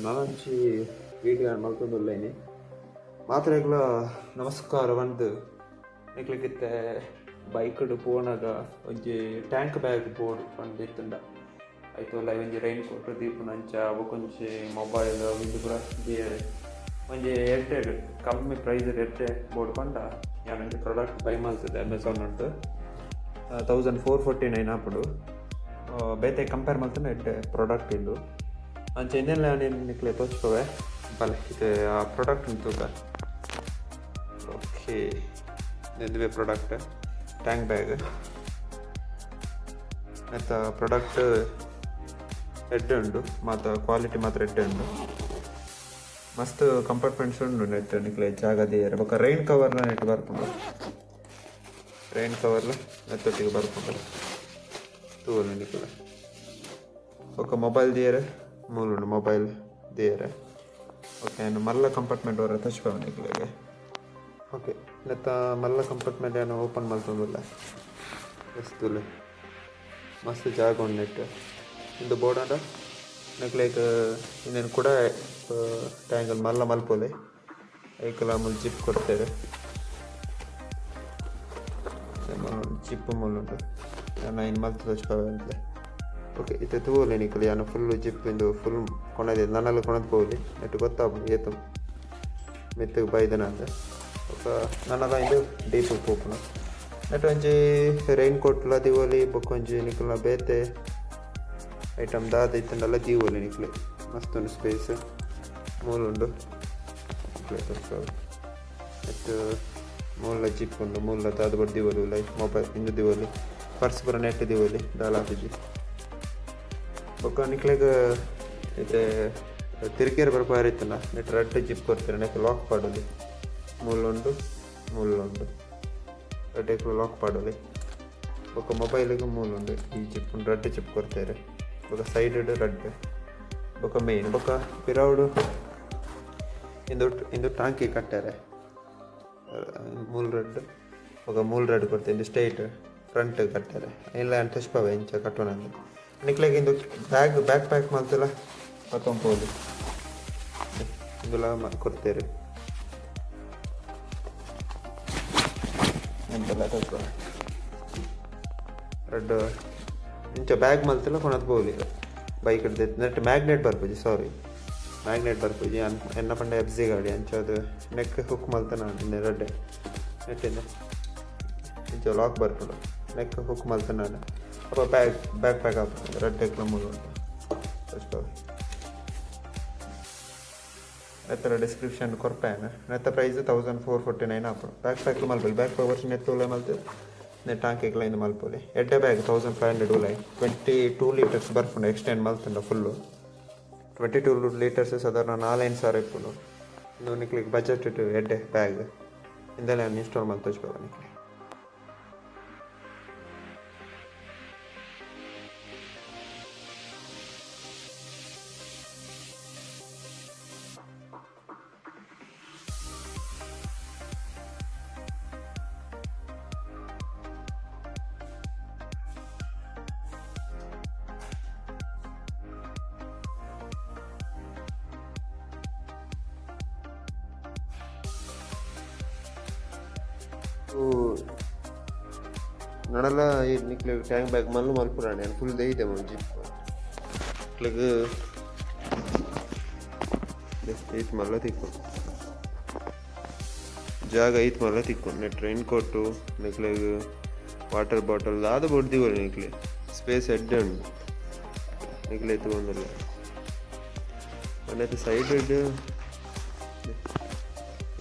ನನೊಂಜಿ ವಿಡಿಯೋ ಮಲ್ತೊಂದುಲ್ಲೇನಿ. ಮಾತ್ರೆಗ್ಲ ನಮಸ್ಕಾರ ಪಂದ್ ನಿಕ್ಲೆಗಿತ್ತೆ ಬೈಕ್ಡ್ ಪೋನಗ ಒಂಜಿ ಟ್ಯಾಂಕ್ ಬ್ಯಾಗ್ ಬೋಡು ಪಂದ್ ಇತ್ತುಂಡ ಐತ ಉಲಾಯಿ ಒಂಜಿ ರೈನ್ ಕೋಟ್ ದೀಪುನಂಚ ಬೊಕೊಂಜಿ ಮೊಬೈಲ್ ಉಂದು ಪೂರ ದೀಯೆರೆ ಒಂಜಿ ಎಡ್ಡೆಡ್ ಕಮ್ಮಿ ಪ್ರೈಸ್ ಎಡ್ಡೆ ಬೋಡು ಪಂಡ ಯಾನ್ ಒಂಜಿ ಪ್ರಾಡಕ್ಟ್ ಬೈ ಮಲ್ತುದೆ ಅಮೆಝಾನ್ ಡ್ 1449 ಆಪುಂಡು. ಬೇತೆ ಕಂಪೇರ್ ಮಲ್ತುಂಡ ಎಡ್ಡೆ ಪ್ರಾಡಕ್ಟ್ ಇಂದು. ಅಂಚ ಇಂದೆನ್ಲ ಯಾನ್ ನಿಕ್ಲೆ ತೋಜ್ಪವೆ. ಬಲೆ, ಇತ್ತೆ ಆ ಪ್ರಾಡಕ್ಟ್ ತೂಕ. ಓಕೆ, ಇಂದುವೆ ಪ್ರಾಡಕ್ಟ್, ಟ್ಯಾಂಕ್ ಬ್ಯಾಗ್. ನೆತ್ತ ಪ್ರಾಡಕ್ಟ್ ಎಡ್ಡೆ ಉಂಡು ಮಾತ, ಕ್ವಾಲಿಟಿ ಮಾತ್ರ ಎಡ್ಡೆ ಉಂಡು. ಮಸ್ತ್ ಕಂಪಾರ್ಟ್ಮೆಂಟ್ಸ್ ಉಂಡು ನೆಟ್, ನಿಕ್ಲೆ ಜಾಗ ದೀಯೆರೆ. ಬೊಕ ರೈನ್ ಕವರ್ಲ ನೆಟ್ ಬರ್ಪುಂಡು. ರೈನ್ ಕವರ್ಲ ನೆತ್ತೊಟ್ಟಿಗೆ ಬರ್ಪುಂಡು, ತೂವೊಲಿ ನಿಕುಲು. ಬೊಕ ಮೊಬೈಲ್ ದೀಯೆರೆ ಮೂಲುಂಡು, ಮೊಬೈಲ್ ದೀಯೆರೆ. ಓಕೆ, ಯಾನ್ ಮಲ್ಲ ಕಂಪಾರ್ಟ್ಮೆಂಟ್ ಒರ ತೋಜ್ಪಾವೆ ನಿಕ್ಲೆಗ್. ಓಕೆ, ನೆತ್ತ ಮಲ್ಲ ಕಂಪಾರ್ಟ್ಮೆಂಟ್ ಯಾನ್ ಓಪನ್ ಮಲ್ತೊಂದುಲ್ಲೆ. ಎಸ್, ತೂಲೆ, ಮಸ್ತ್ ಜಾಗ ಉಂಡು ನೆಟ್. ಇಂದು ಬೋಡಾಂಡ ನಿಕ್ಲೆಗ್ ಇಂದೆನ್ ಕೂಡ ಟ್ಯಾಂಗಲ್ ಮಲ್ಲ ಮಲ್ಪೊಲಿ. ಐಕುಲ ಮೂಲು ಜಿಪ್ ಕೊರ್ತೆರ್. ಜಿಪ್ ಮೂಲುಂಡು. ಯಾನ್ ಐನ್ ಮಲ್ತ್ ತೋಜ್ಪಾವೆ ಅಂತ್ಲೆ. ಓಕೆ, ಇತ್ತೆ ತೂವೊಲಿ ನಿಕುಲು, ಯಾನ್ ಫುಲ್ ಜಿಪ್ ಇಂದು ಫುಲ್ ಕೊನೊದು, ನನಲ ಕೊನೊದು ಪೋವೊಲಿ. ನೆಟ್ ಗೊತ್ತಾಪುಂಡು ಏತ್ ಮಿತ್ತ್ ಬೈದನ ಅಂದ್. ಬೊಕ ನನಲ ಇಂದು ಡೀಪ್ ಪೋಪುಂಡು. ನೆಟ್ ಒಂಜಿ ರೈನ್ ಕೋಟ್ ಲ ದೀವೊಲಿ. ಬೊಕ ಒಂಜಿ ನಿಕಲ್ನ ಬೇತೆ ಐಟಮ್ ದಾದ ಇತ್ತ್ಂಡಲ ದೀವೊಲಿ ನಿಕ್ಲೆ. ಮಸ್ತ್ ಉಂಡು ಸ್ಪೇಸ್. ಮೂಲುಂಡು, ನೆಟ್ ಮೂಲ ಜಿಪ್ ಉಂಡು. ಮೂಲ ದಾದ ಪೂರ ದೀವೊಲಿ ಉಲಾಯಿ. ಮೊಬೈಲ್ ಇಂದು ದೀವೊಲಿ, ಪರ್ಸ್ ಪೂರ ನೆಟ್ ದೀವೊಲಿ, ದಾಲ ಆಪುಜಿ. ಬೊಕ ನಿಕ್ಲೆಗ್ ಇತ್ತೆ ತಿರ್ಗೆರೆ ಬರ್ಪುನ ಇತ್ತ್ಂಡ ನೆಟ್ ರಡ್ಡ್ ಜಿಪ್ ಕೊರ್ತೆರ್. ನೆಕ್ ಲಾಕ್ ಪಾಡೊಲಿ. ಮೂಲುಂಡು, ಮೂಲುಂಡು, ರಡ್ಡೆಕ್ಲ ಲಾಕ್ ಪಾಡೊಲಿ. ಬೊಕ ಮೊಬೈಲ್ಗ್ ಮೂಲುಂಡು ಈ ಜಿಪ್, ರಡ್ಡ್ ಜಿಪ್ ಕೊರ್ತೆರ್. ಬೊಕ ಸೈಡ್ ಡ್ ರಡ್ಡ್, ಬೊಕ ಮೈನ್. ಬೊಕ ಪಿರವುಡು ಇಂದು ಇಂದು ಟಾಂಕಿ ಕಟ್ಟೆರೆ. ಮೂಲು ರಡ್ಡ್ ಬೊಕ ಮೂಲು ರಡ್ಡ್ ಕೊರ್ತೆರ್. ಇಂದು ಸ್ಟ್ರೈಟ್ ಫ್ರಂಟ್ ಕಟ್ಟೆರೆ. ಐನ್ಲ ಯಾನ್ ತೋಜ್ಪಾವೆ ಎಂಚ ಕಟ್ಟುನಂದ್. ನಿಕ್ಲೆಗ್ ಇಂದು ಬ್ಯಾಗ್, ಬ್ಯಾಕ್ ಪ್ಯಾಕ್ ಮಲ್ತುಲ ಪತೊಂದು ಪೋಲಿ. ಇಂದುಲ ಕೊರ್ತೆರ್. ಎಂತೆಲ್ಲ ತೋಜ್ಪಾವೆ. ರಡ್ಡ್ ಇಂಚ ಬ್ಯಾಗ್ ಮಲ್ತುಲ ಕೊನೊದು ಪೋಲಿ ಬೈಕ್ ನೆಟ್. ಮ್ಯಾಗ್ನೆಟ್ ಬರ್ಪುಜಿ, ಸಾರಿ, ಮ್ಯಾಗ್ನೆಟ್ ಬರ್ಪುಜಿ. ಎನ್ನ ಪಂಡ ಎಫ್ ಝಿ ಗಾಡಿ. ಅಂಚಾದ್ ನೆಕ್ ಹುಕ್ ಮಲ್ತನ ಇಂದೆ ರಡ್ಡೆ ನೆಟ್ಟಿಂದ ಇಂಚ ಲಾಕ್ ಬರ್ಪುಂಡು. ನೆಕ್ ಹುಕ್ ಮಲ್ತನ ಅಪ ಬ್ಯಾಗ್ ಬ್ಯಾಕ್ ಪ್ಯಾಕ್ ಆಪುಂಡು. ರಡ್ಡೆಕ್ಲ ಮೂಲು ಉಂಡು, ತೋಜ್ಪಾವೆ. ನೆತ್ತರ ಡಿಸ್ಕ್ರಿಪ್ಷನ್ ಕೊರ್ಪೆ ಯಾನ್. ನೆತ್ತ ಪ್ರೈಸ್ 1449 ಆಪುಂಡು. ಬ್ಯಾಕ್ ಪ್ಯಾಕ್ ಮಲ್ಪೊಲಿ. ಬ್ಯಾಕ್ ಪ್ಯಾಕ್ ವರ್ಷ ನೆತ್ತ ಉಲಾಯಿ ಮಲ್ತ್ ನೆಟ್ ಟಾಂಕಿಗ್ಲ ಇಂದು ಮಲ್ಪೊಲಿ. ಎಡ್ಡೆ ಬ್ಯಾಗ್, 1500 ಉಲಾಯಿ 22 ಲೀಟರ್ಸ್ ಬರ್ಪುಂಡು. ಎಕ್ಸ್ಟೆಂಡ್ ಮಲ್ತುಂಡ ಫುಲ್ಲು 22 ಲೀಟರ್ಸ್. ಸಾಧಾರಣ ನಾಲೈನ್ ಸಾವಿರ ಇಪ್ಪುಂಡು. ಇಂದು ನಿಕ್ಲೆಗ್ ಬಜೆಟ್ ಎಡ್ಡೆ ಬ್ಯಾಗ್. ಇಂದೆಲ ಯಾನ್ ಇನ್ಸ್ಟಾಲ್ ಮಲ್ತ್ ತೋಜ್ಪಾವೆ ನಿಕ್ಲೆಗ್. ನನಲ ಈ ನಿಕ್ಲೆಗ್ ಟ್ಯಾಂಕ್ ಬ್ಯಾಗ್ ಮಲ್ಲು ಮಲ್ಪುನಾಂಡ ಯಾನ್ ಫುಲ್ ದೈದೆ ಮೂಲು ಜಿಪ್ ನಿಕ್ಲೆಗ್ ಈತ್ ಮಲ್ಲ ತಿಕ್ಕುಂಡು ಜಾಗ, ಈತ್ ಮಲ್ಲ ತಿಕ್ಕುಂಡು. ನೆಟ್ ರೈನ್ ಕೋಟು, ನಿಕ್ಲೆಗ್ ವಾಟರ್ ಬಾಟಲ್ ದಾದ ಬೋಡು ದೀವೊಲಿ ನಿಕ್ಲೆ. ಸ್ಪೇಸ್ ಎಡ್ಡೆ ಉಂಡು ನಿಕ್ಲೆ ತೂವೊಂದುಲ್ಲ. ನೆತ್ತ ಸೈಡ್ ಡ್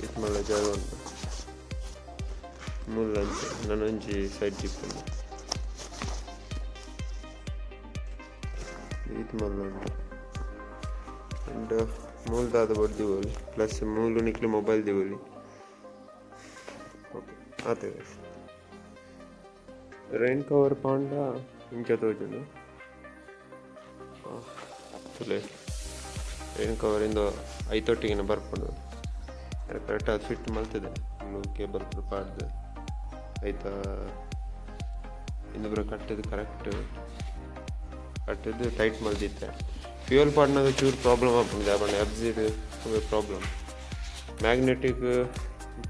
ಈತ್ ಮಲ್ಲ ಜಾಗ ಉಂಡು. ಮೂಲು ಅಂಚ ನನೊಂಜಿ ಸೈಡ್ ಜಿಪ್ ಉಂಡು. ಈತ್ ಮಲ್ಲ ಉಂಡು. ಅಂಡ್ ಮೂಲು ದಾದ ಬೋಡು ದೀವೊಲಿ. ಪ್ಲಸ್ ಮೂಲು ನಿಕ್ಲೆ ಮೊಬೈಲ್ ದೀವೊಲಿ. ಓಕೆ, ಆತೆ. ರೈನ್ ಕವರ್ ಪಾಂಡ ಇಂಚ ತೋಜುಂಡು. ತೂಲೆ, ರೈನ್ ಕವರ್ ಇಂದು ಐತೊಟ್ಟಿಗೆನ ಬರ್ಪುಂಡು. ಕರೆಕ್ಟ್ ಆದ್ ಫಿಟ್ ಮಲ್ತುದೆ. ಫುಲ್ಲು ಕೇಬಲ್ ಪೂರ ಪಾಡ್ದ್ ಐತ ಇಂದು ಪೂರ ಕಟ್ಟುದು, ಕರೆಕ್ಟ್ ಕಟ್ಟುದು ಟೈಟ್ ಮಲ್ದಿತ್ತೆ. ಫ್ಯೂಯಲ್ ಪಾಡ್ನಗ ಚೂರು ಪ್ರಾಬ್ಲಮ್ ಆಪುಂಡು ದಾಯೆ ಎಫ್ ಜಿಡ್ ಪ್ರಾಬ್ಲಮ್. ಮ್ಯಾಗ್ನೆಟಿಕ್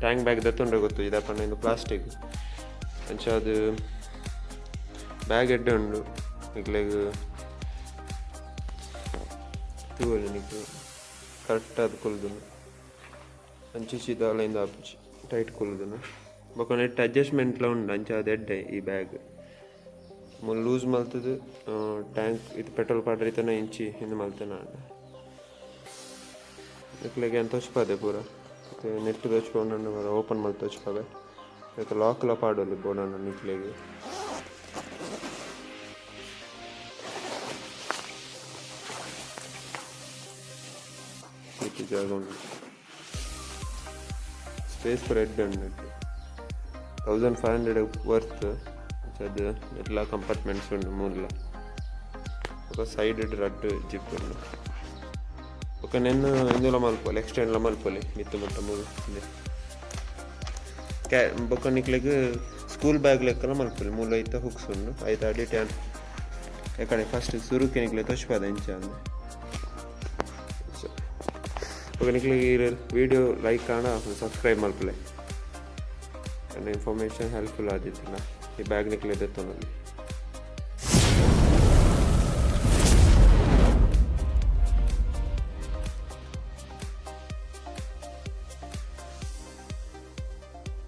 ಟ್ಯಾಂಕ್ ಬ್ಯಾಗ್ ದೆತ್ತೊಂಡ್ರೆ ಗೊತ್ತು, ದಾಯೆ ಪಂಡ ಇಂದು ಪ್ಲಾಸ್ಟಿಕ್. ಅಂಚಾದ್ ಬ್ಯಾಗ್ ಎಡ್ಡೆ ಉಂಡು. ನಿಕ್ಲೆಗ್ ತೂವೊಲಿ, ನಿಕ್ಕ್ ಕರೆಕ್ಟ್ ಆದ್ ಕುಲ್ಲುದುಂಡು. ಅಂಚಿಚಿ ದಾಲ ಇಂದು ಆಪುಜಿ, ಟೈಟ್ ಕುಲ್ಲುದುಂಡು. ಬೊಕ ನೆಟ್ಟ್ ಅಡ್ಜಸ್ಟ್ಮೆಂಟ್ಲ ಉಂಡು. ಅಂಚಾದ್ ಎಡ್ಡೆ ಈ ಬ್ಯಾಗ್. ಮೂಲು ಲೂಸ್ ಮಲ್ತುದು ಟ್ಯಾಂಕ್ ಇದು ಪೆಟ್ರೋಲ್ ಪಾಡ್ರೆ ಇತ್ತನ ಇಂಚಿ ಇಂದು ಮಲ್ತುನ. ನಿಕ್ಲೆಗ್ ಯಾನ್ ತೋಜ್ಪಾದೆ ಪೂರ. ನೆಟ್ಟ್ ತೋಜ್ಪಾವುಂಡು, ಓಪನ್ ಮಲ್ತ್ ತೋಜ್ಪಾವೆ. ಐತ ಲಾಕ್ ಲ ಪಾಡೊಲಿ ಬೋಡಾಂಡ ನಿಕ್ಲೆಗ್. ಈತ್ ಜಾಗ ಉಂಡು, ಸ್ಪೇಸ್ ಪೂರ ಎಡ್ಡೆ ಉಂಡು ನೆಟ್ಟ್. 1500 ವರ್ತ್. ಅಂಚಾದ್ ಎಡ್ಲ ಕಂಪಾರ್ಟ್ಮೆಂಟ್ಸ್ ಉಂಡು ಮೂಲ. ಬೊಕ ಸೈಡ್ ಡ್ ರಡ್ಡ್ ಜಿಪ್ ಉಂಡು. ಬೊಕ ನೆನ್ನ್ ಇಂದುಲ ಮಲ್ಪೊಲಿ, ಎಕ್ಸ್ಟೆಂಡ್ ಲ ಮಲ್ಪೊಲಿ ಮಿತ್ತ್ ಮುಟ್ಟ ಮೂಲು. ಇಂದೆ ಬೊಕ ನಿಕ್ಲೆಗ್ ಸ್ಕೂಲ್ ಬ್ಯಾಗ್ ಲೆಕ್ಕಲ ಮಲ್ಪೊಲಿ. ಮೂಲು ಐತ ಹುಕ್ಸ್ ಉಂಡು. ಐತ ಅಡಿಟ್ ಯಾನ್ ಎಕಡೆ ಫಸ್ಟ್ ಸುರುಕ್ಕೆ ನಿಕ್ಲೆ ತೋಜ್ಪಾದೆ ಇಂಚ ಅಂದ್. ಬೊಕ ನಿಕ್ಲೆಗ್ ಈ ವಿಡಿಯೋ ಲೈಕ್ ಆಂಡ ಸಬ್ಸ್ಕ್ರೈಬ್ ಮಲ್ಪುಲೆ. ಎನ್ನ ಇನ್ಫಾರ್ಮೇಶನ್ ಹೆಲ್ಪ್ಫುಲ್ ಆದಿತ್ತುಂಡ ಈ ಬ್ಯಾಗ್ ನಿಕ್ಲೆ ದೆತ್ತೊನೊಲಿ.